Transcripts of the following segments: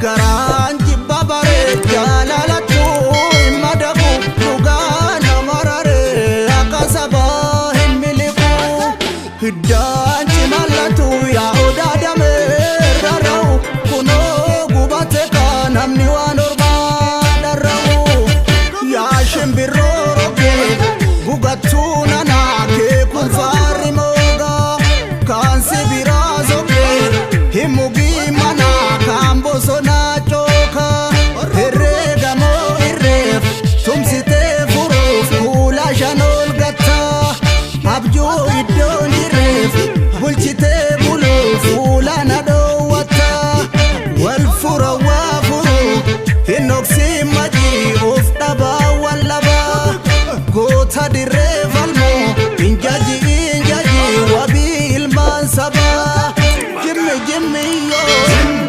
Garaan jibba baree jaalalattuu hin madaqu, dhugaa nama raree akka sabaa hin miliqu. Hiddaan cimallatu yaa odaa damee rarra'u, kunoo gubate kaa namni waan ormaa dharra'u. Yaa shimbirroo roggee gugattuu nanaa kee kun faarri moogaa, kaan sibiraa soqee hin mugii manaa, kaan bosonaa cookaa. Herreegamoo irreef tumsitee furuuf kuula shan ol gattaa, abjuu iddoon irreef bulchitee buluuf fuula na dhoowwattaa. Wal fura waa furu hin dhoksin, majii of dhabaa wal dhabaa. Goota dirree falmoo hin jaji, hin jaji, wabii ilmaan sabaa. Jimmi jimmi yoo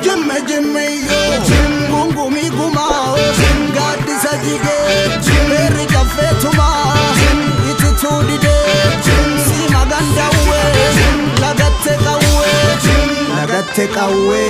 jimmi jimmi yoo gungumii gumaa gaaddisa jigee beerri caffee tumaa itituu didee siima gandawwee lagatte qawwee lagatte qawwee.